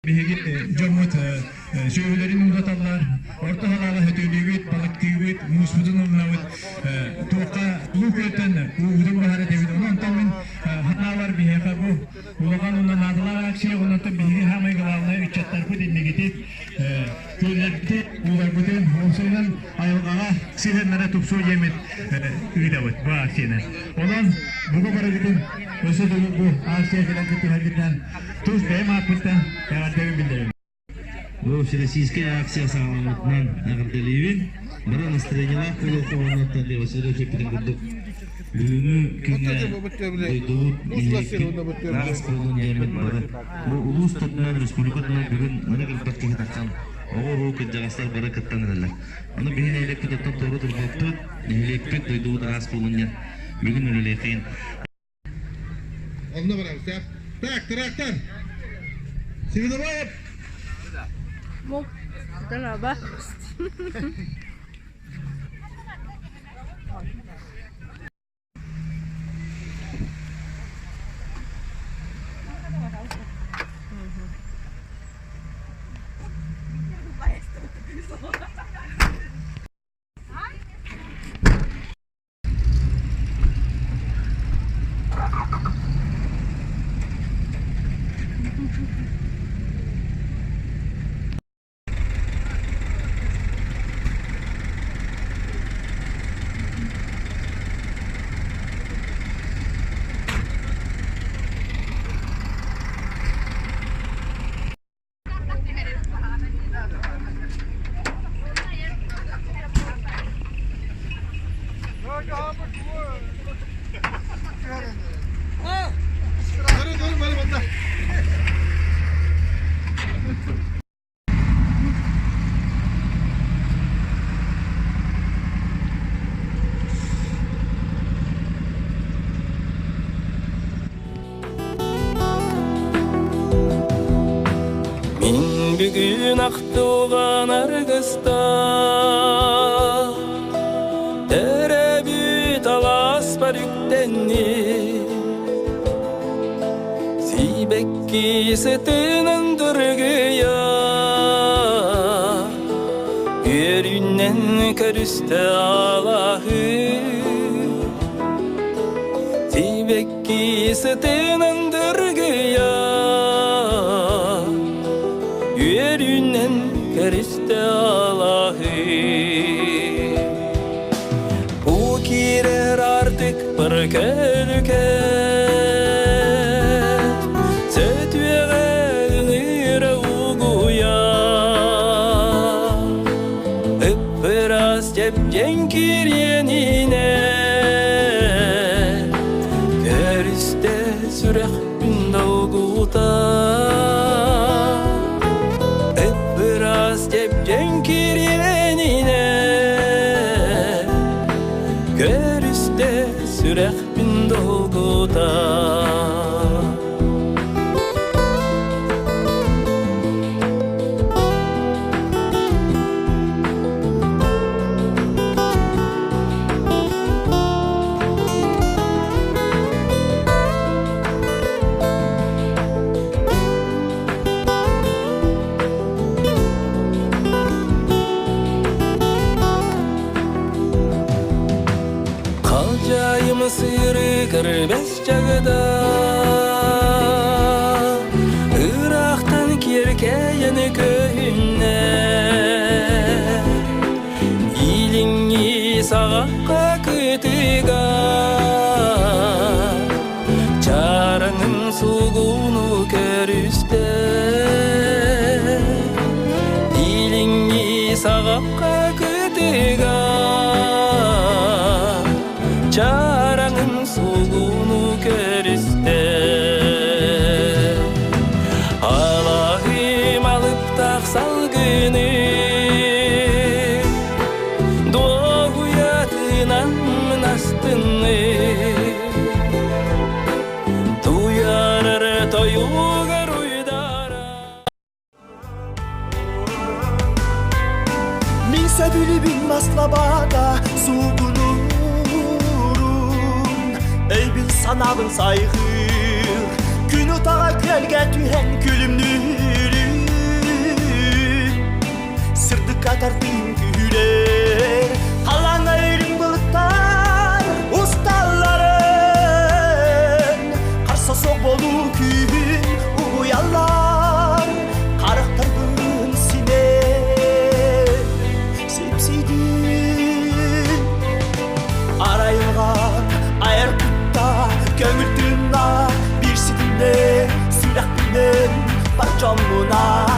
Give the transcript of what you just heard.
Биһиги дьоммут сүөһүлэрин уулаталлар, орто халааҕа сөтүөлүүбүт, балыктыыбыт, мууспутун ылынабыт, туохха улуу күөлтэн уубутун баһар этэбит. Онон мин ханаалар биһиэхэ бу улахан уонна наадалаах акция, онон биһиги саамай главное ыччаттарбыт инникитин күөллэрбитин, ууларбытын, уопсайынан айылҕаҕа сыһыаннара тупсуо диэммит ыытабыт бу акцияны. Онон буга барыгытын өссө төгүл бу акция кэлэн кыттыһаргытынан Тус бэйэм ааппыттан эҕэрдэбин биллэрэбин. Бу всероссийскай акция саҕаламмытынан эҕэрдэлиибин. Бары настроениелаах буолуохха уонна Василий эппитин курдук бүгүҥҥү күҥҥэ дойдубут нэһилиэкпит ыраас буолун диэммит бары бу улуус төрдүнэн республика үрдүнэн бүгүн ынырык элбэх киһи тахсан оҕо-уруу кырдьаҕастар бары кыттан эрэллэр. Ону биһи нэһилиэкпит оттон туора турбаппыт, нэһилиэкпит дойдубут ыраас буолун диэн бүгүн үлэлиэххин. Онно барабыз, Так, трактор! Севидоваев! Здорово. Мин бүгүн ахтылҕан аргыстаах, Төрөөбүт алааспар үктэнним. Сибэкки сытынан дыргыйа, Үөрүүнэн көрүстэ алаһы. Сибэкки сытынан дыргыйа, Үөрүүнэн көрүстэ алаһы. Бу киирэр артык бір көлүкэ, Сөтүөҕэ ыҥыыра угуйа. Ыппырас дьэбдьэҥ кириэнинэ Көрүстэ сүрэхпин долгута Ыппырас дьэбдьэҥ кириэнинэ Көрүстэ сүрэхпин долгута. Халдьайым сыыры көрбөс чагыда Ыраахтан киэркэйэн көһүннэ Илиҥҥи саҕахха кытыга Чараҥын сугуну көрүстэ Илиҥҥи саҕахха кытыга Чараҥын сугуну көрүстэ Алаһым алыптах салгыны Дуоһуйатынан астынны Туйарар тойугар уйдара Мин сөбүлүүбүн маслабата суугунуурун Өйбүн санаабын сайҕыыр Күн утаҕа күөлгэ түһэн күлүмнүүрүн. Дьоммунаан.